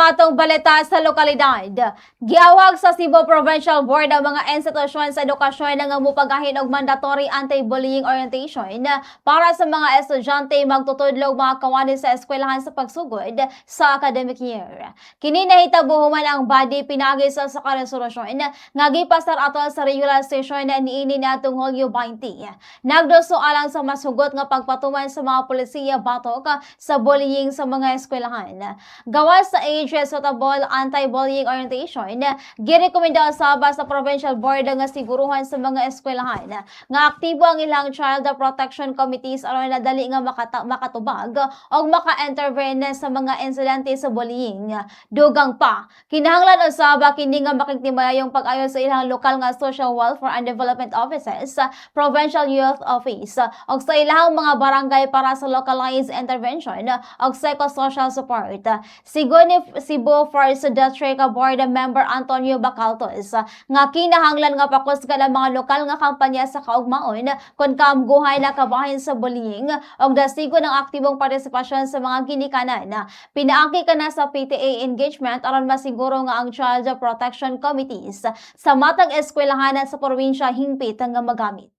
Sa atong balita sa lokalidad, giawhag sa Cebu Provincial Board ang mga institusyon sa edukasyon nga mopagahin og mandatory anti-bullying orientation para sa mga estudyante, magtutudlo, mga kawani sa eskwelahan sa pagsugod sa academic year. Kini nahitabo human ang body pinaagi sa karesolusyon nga gipasar atol sa regular session niini niadtong Hulyo 20. Nagduso alang sa mas hugot nga pagpatuman sa mga polisiya batok sa bullying sa mga eskwelahan. Gawas sa age suitable anti-bullying orientation, girekomenda usab sa Provincial Board nga siguruhan sa mga eskwelahan nga aktibo ang ilang child protection committees aron dali nga makatubag o maka-intervene sa mga insidente sa bullying. Dugang pa, kinahanglan usab kini nga makigtimayong pag-ayo sa ilang lokal nga social welfare and development offices, provincial youth office, ug sa ilang mga barangay para sa localized intervention ug psychosocial support. Sigon ni Cebu First District Board Member Antonio Bacaltos nga kinahanglan nga pakusgan ang mga lokal nga kampanya sa kaugmaon kon kaamguhay na kabahin sa bullying ug dasigon ang aktibong partisipasyon sa mga ginikanan. Pinaagi kana sa PTA engagement aron masiguro nga ang Child Protection Committees sa matag eskwelahan sa probinsya hingpit nga magamit.